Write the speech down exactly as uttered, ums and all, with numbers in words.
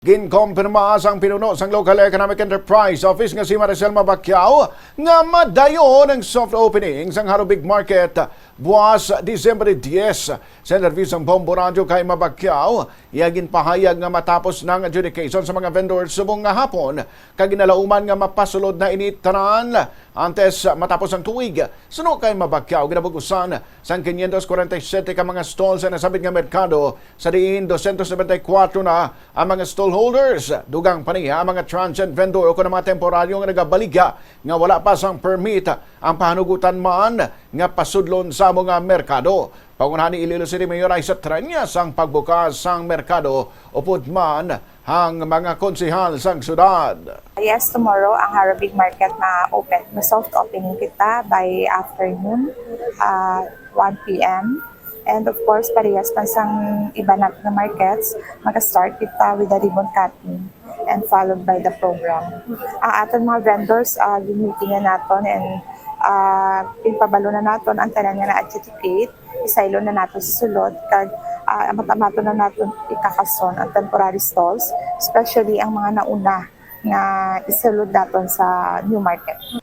Ginkompirma sang pinuno sang Local Economic Enterprise Office nga si Maricel Mabacquiao nga madayon ang soft opening sang Harobig Market buas Disyembre diyes. Sa interview sang Bombo Radyo kay Mabacquiao, iya ginpahayag nga matapos na ang adjudication sa mga vendor subong nga hapon, kag ginalauman nga mapasulod na ini tanan antes matapos ang tuig. Suno kay Mabacquiao, ginabug-usan sang quinientos cuarenta y siete ka mga stall sa nasabit nga merkado, sa diin dosyentos nobenta y kuwatro na ang mga stallholders. Dugang pa niya ang mga transient vendor o kon ang mga temporaryo nga nagabaligya nga wala pa sang permit ang pahanugutan man nga pasudlon sa amo nga merkado. Pangunahan ni Iloilo City Mayor Aisa Treñas ang pagbukas sang merkado upod man ang mga konsehal sang syudad. Yes, tomorrow ang Harobig Market na open. May soft opening kita by afternoon, uh, one p.m. And of course, parehas man sang iba na nga markets, mag-start kita with the ribbon cutting and followed by the program. Ang aton mga vendors, uh, gin-meeting na naton and uh, pinpabalo na naton ang tanan nga na-adjudicate. Isaylo na naton sa sulod kag uh, amat-amaton na naton ikakason ang temporary stalls, especially ang mga nauna nga isulod naton sa new market.